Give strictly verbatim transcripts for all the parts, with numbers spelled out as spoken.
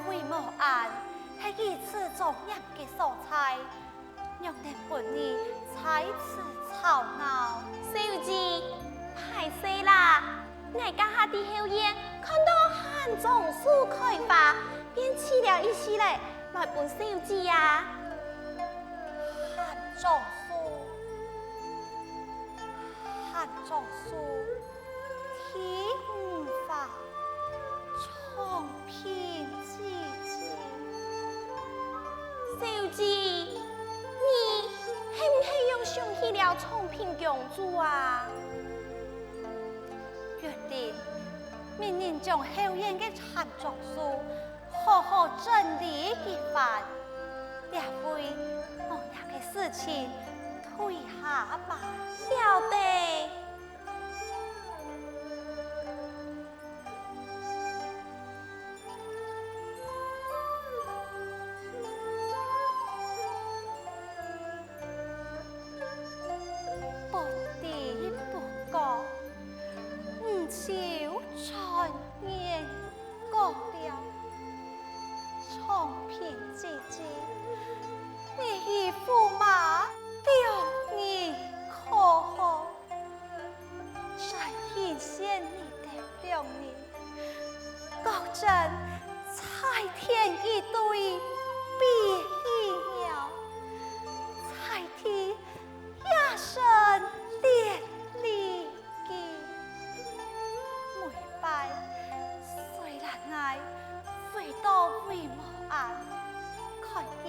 為無恁，係佢自作孽个所在，仰能分你在此吵鬧？小姐，歹勢啦，𠊎這下在後院看到咸樟樹開花，便取了一枝來，來分小姐啊。咸樟樹，咸樟樹， 第五花，長平姐姐。小姐，你係毋係又想起了長平公主啊？園丁命人將後院个咸樟樹好好整理一番，這回無這个事情退下吧。曉得。 不知不覺，五秋轉眼過了。長平姐姐，你與駙馬兩人可好？ 真欣羨你兜兩人，各爭採田一堆比翼鳥，採地也勝連理記。每擺雖然𠊎回到為無庵，看見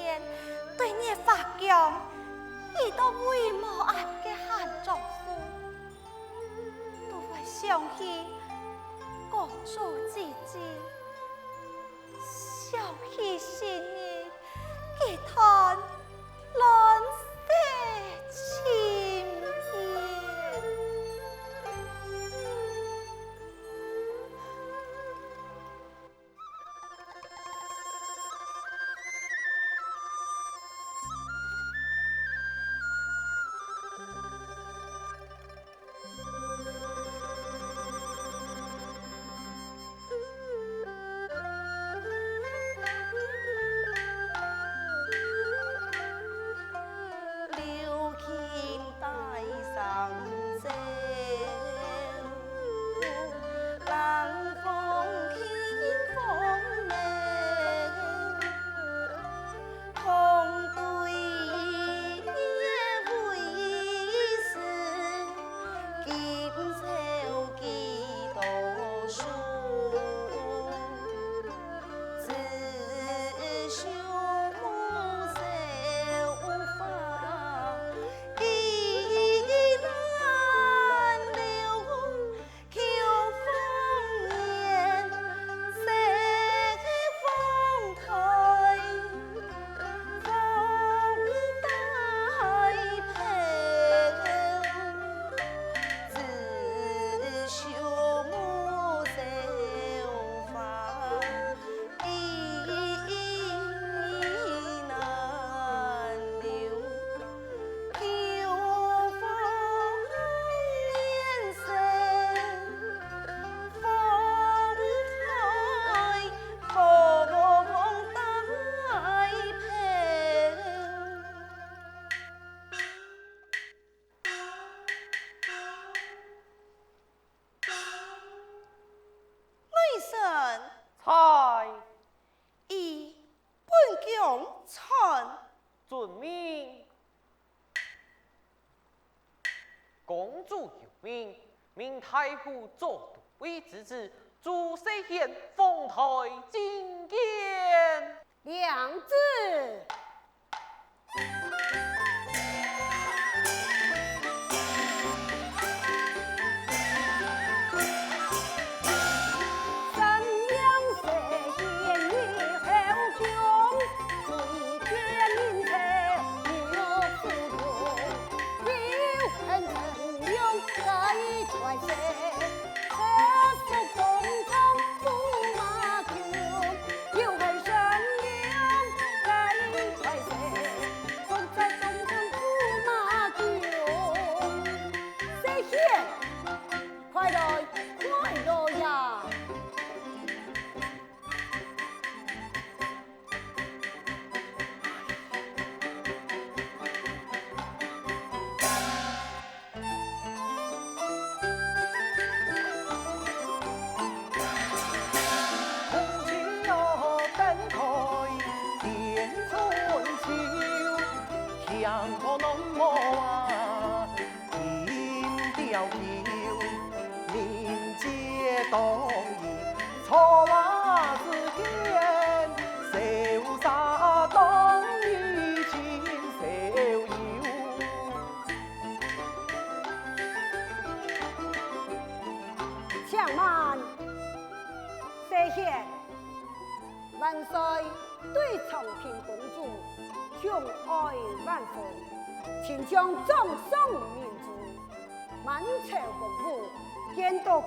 對月花光，已到為無庵个咸樟樹， 都會想起公主姐姐，想起昔日佢段亂世情緣。 雷声。在。一，本宫参。遵命。公主有命，命太后左都尉之子朱世显奉台觐见。领旨。 世显，快來，快來呀！名节当日，草花之间，潇洒当日，尽逍遥。且慢，谢贤。 万岁对长平公主寵爱万分，亲像掌上明珠，满朝文武见到佢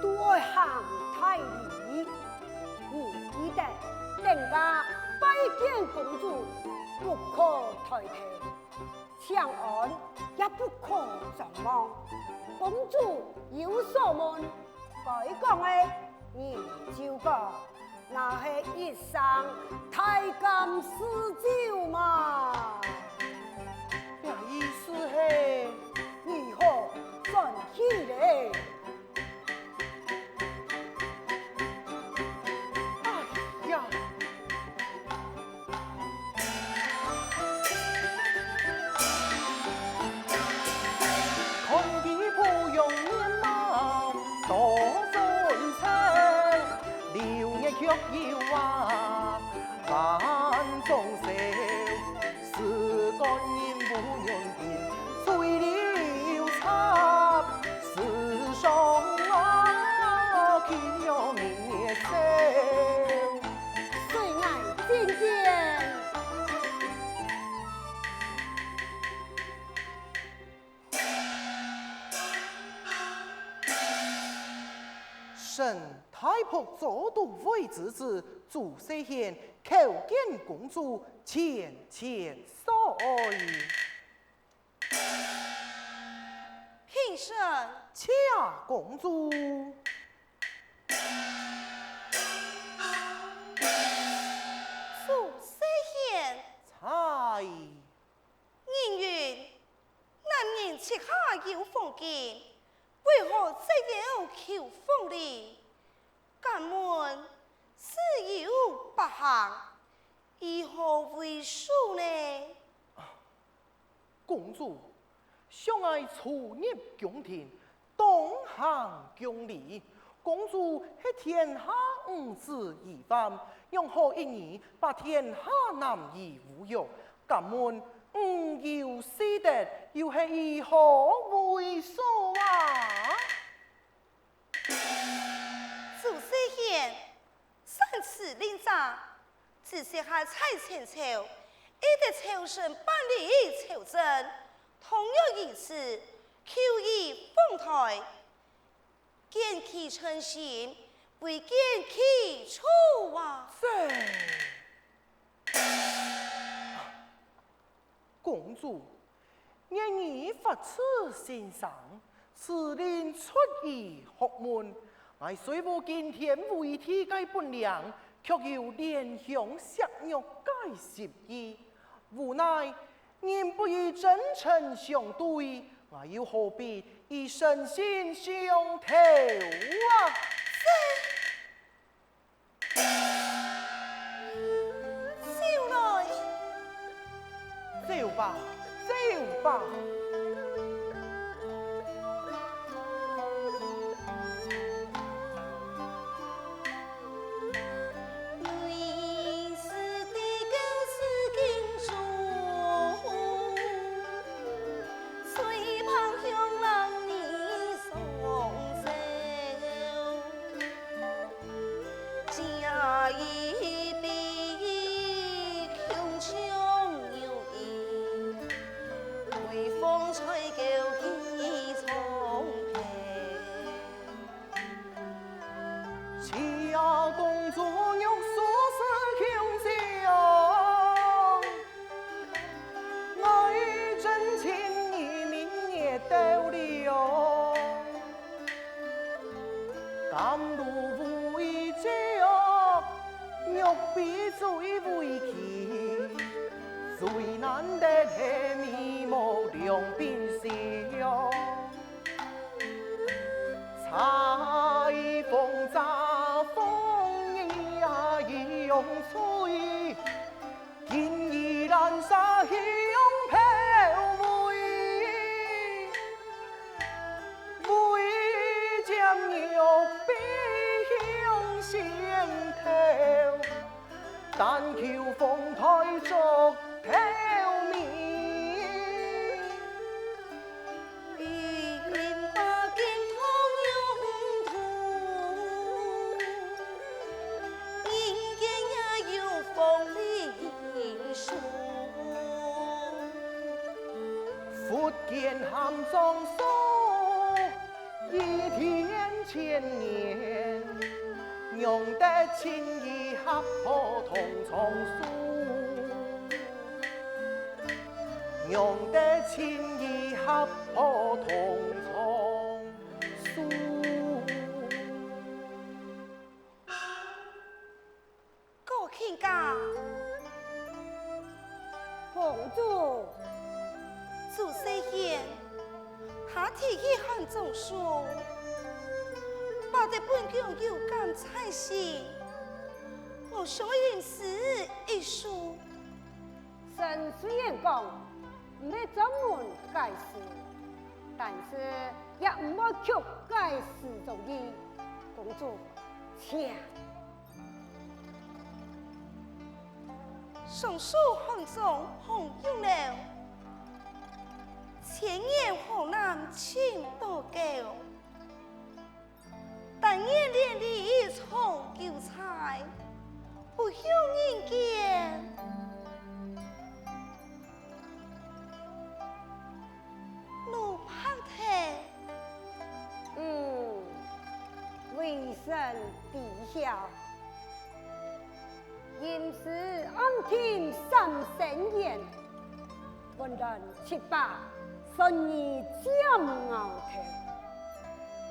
都愛行大禮。你記得，等下拜见公主，不可抬頭，請安也不可張望。公主有所問，該講个你就講， 那係一聲太監賜酒嘛。這意思係，你好轉去咧。哎呀！ 看佢芙蓉面貌多俊秀，流年卻有啊萬種愁。世間人無人疼，誰理又插，世上啊，豈有明月愁。 谁爱进殿？承太仆左都尉之子朱世贤叩见公主，千千岁。 平身。谢公主。朱世贤。在。人云，男人膝下有黄金，为何折腰求凤梨？敢问世有百行， 以何为数呢？公主，想爱初入宮廷，當行宮禮。公主係天下女子一番，仰好一日把天下男兒侮辱？敢問女優四德又係以何为數啊？朱世贤， 三尺令箭，只適合在前朝，一得朝臣辦理朝政，倘若如此，求以奉台，見其臣心，未見其處啊！公主， 願你發自心腸，賜令出於學問。𠊎雖無驚天為地个本領，卻有憐香惜玉个心意。無奈人不與真臣相對，𠊎又何必以身心相投啊？ 走來。走吧，走吧。甘露為酒，玉杯醉為棋，最難得係美目兩鬓秀。但求凤台竹頭眠。 佛見含藏所，一天千年，仰得青衣合抱同床宿？ 仰得青衣合抱同床宿？國卿家，公主，朱世賢，他提起漢中書，包得本宮有感在心，我想吟詩一首。 臣雖然講毋係專門解詩，但是也毋會曲解詩中意。公主，請。常守漢中紅玉樓，千年河南尋多嬌。 但願連理長久在，不向人見。奴白頭。嗯，微臣知曉。 吟詩暗聽三生緣，溫鸞七百，算你佔鰲頭。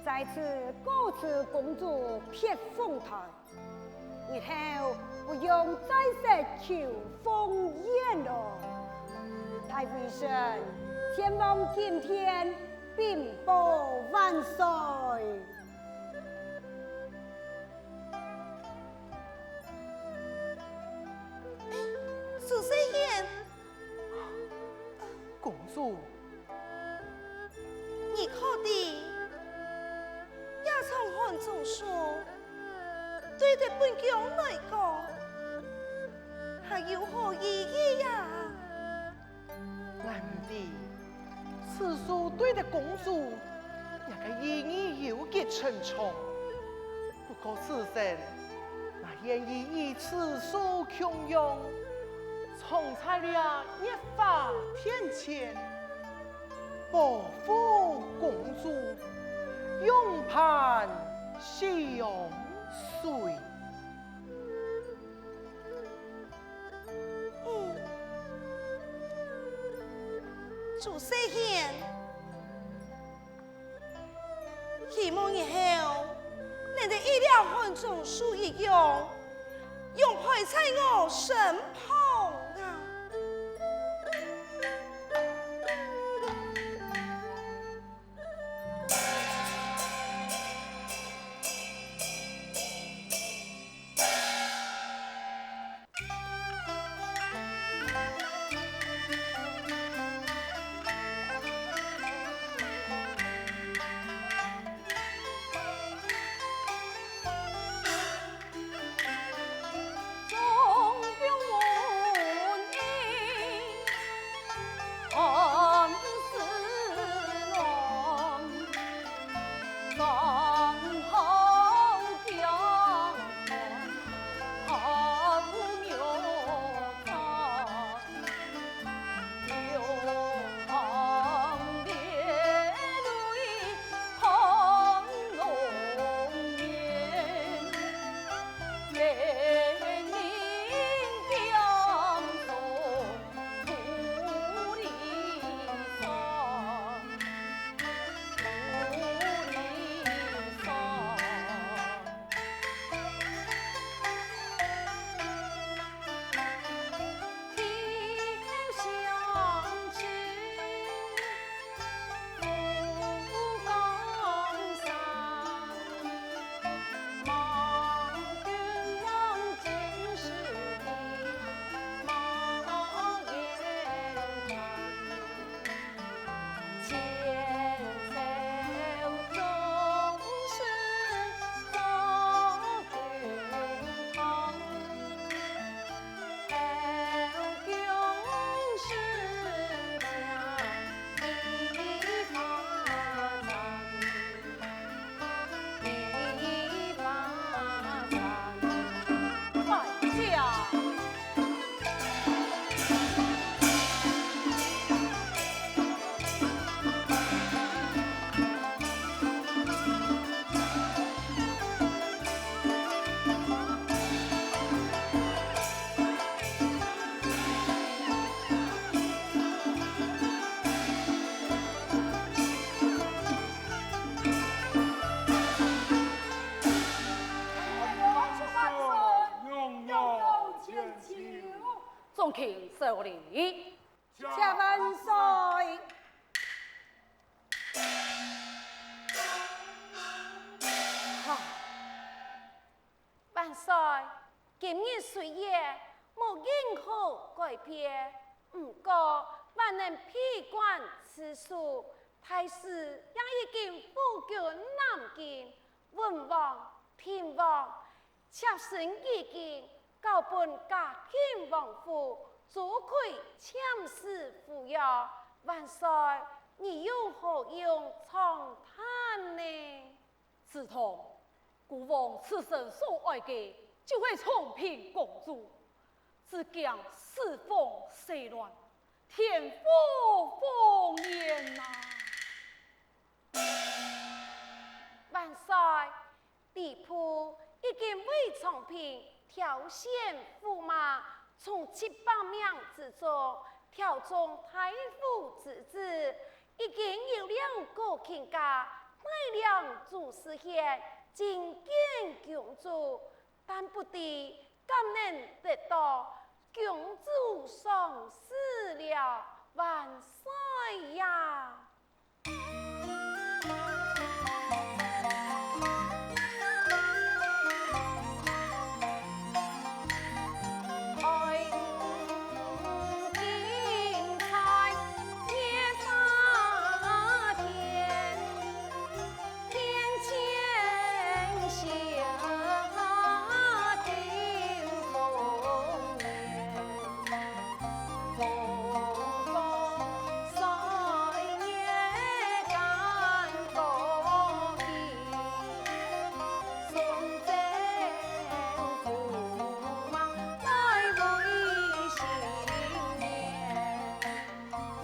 在此告辭公主別鳳台，日後不用再設求鳳宴囉。待微臣前往金殿稟報萬歲。 朱世賢，公主。你可知，這場漢中書，對得本宮來講，還有何意義呀？ 𠊎毋知，此書對得公主，這个意義有幾沉重。不過此生，𠊎願意與此書共樣，藏在這月華殿前，保護公主，永伴相隨。 嗯，朱世賢，希望日後能得一了漢中書一樣，永陪在我身旁啊！道理。谢万岁。啊，万岁，今日虽然无任何改变，毋过还能闭关自守，大事也已经赴京南京，文王、平王 妾身已经交分嘉靖王府，朱贵遣使赴邀，万岁，你有何用长叹呢？梓童，孤王此生所爱个，就系昌平公主，只惊四方势乱，天火烽烟啊！万岁， 吕布已经为昌平挑选驸马，从七百名之中挑中太傅之子，已经有两个卿家，带领朱士燮进见公主，但不知敢能得到公主赏识了，万岁呀！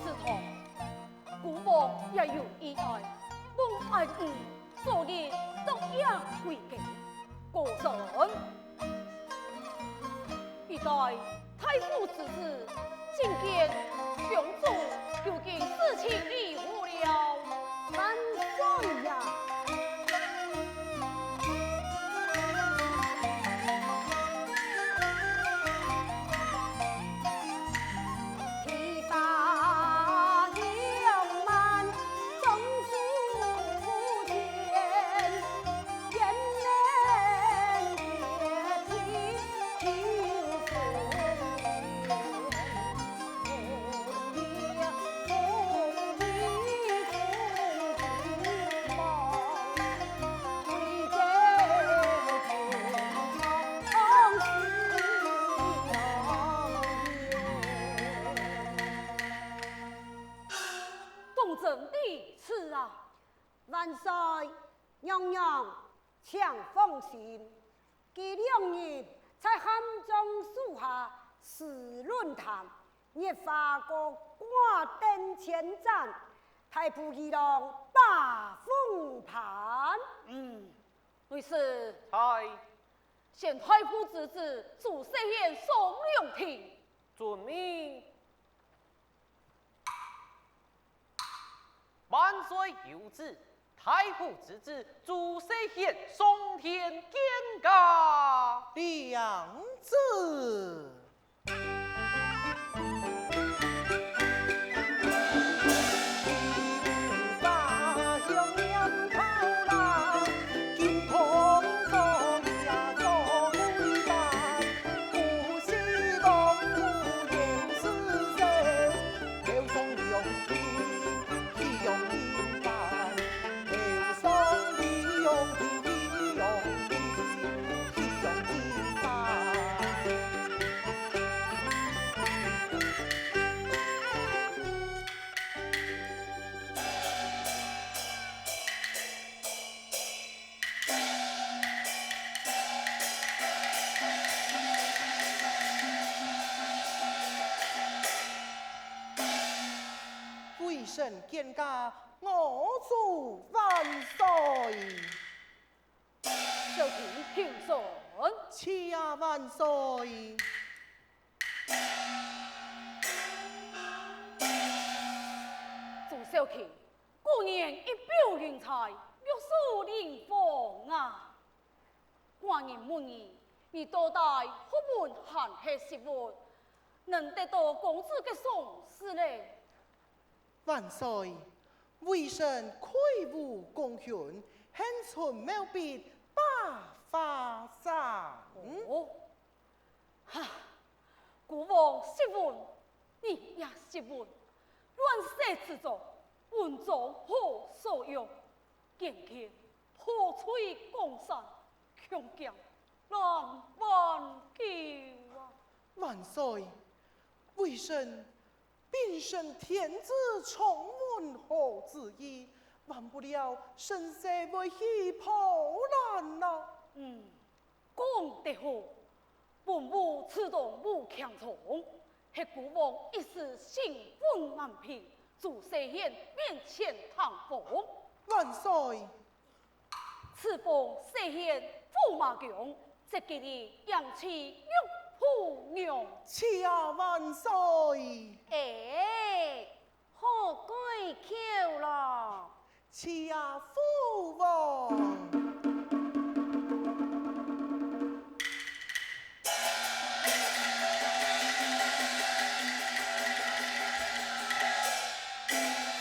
梓童，孤王也有意爱，望爱你 早日到阳归个。果然，一代太傅之子，进见公主，究竟事情如何了？万岁呀！ 当真的是啊。万岁，娘娘，请放心，这两日在汉中树下诗论坛，热话个挂灯千盏，大夫伊郎把风盘。嗯， 为师，在。宣太傅之子朱士燮上凉亭。遵命。万岁有旨，太傅之子朱士燮上殿见驾。领旨。微臣见驾，我主万岁。 小弟平身。谢万岁。朱少卿，果然一表人才，玉树临风啊！寡人问你，你到底学问还係识物？能得到公子个賞識咧。萬歲，微臣魁梧功勳，恆春毛筆百花生。哦，哈，孤王息憤，你也息憤，亂世之中，文章何所用？ 堅決破碎江山，強強難挽救啊！萬歲，微臣，平生天子重文何之意，還不了身世會去破難啊！嗯， 講得好，本無此中無強從，係孤王一時心昏眼疲，助世賢面前聽風。萬歲！此風世賢駙馬強，直擊你颍騎玉兔娘。謝萬歲！哎， 好改口咯！謝父王！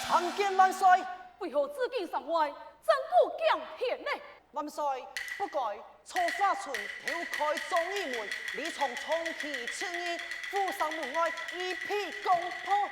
參見萬歲！為何至今尚未正過驚天呢？ 萬歲，不該錯殺春，偷開狀元門，理當從其次義，府上門外一筆攻破。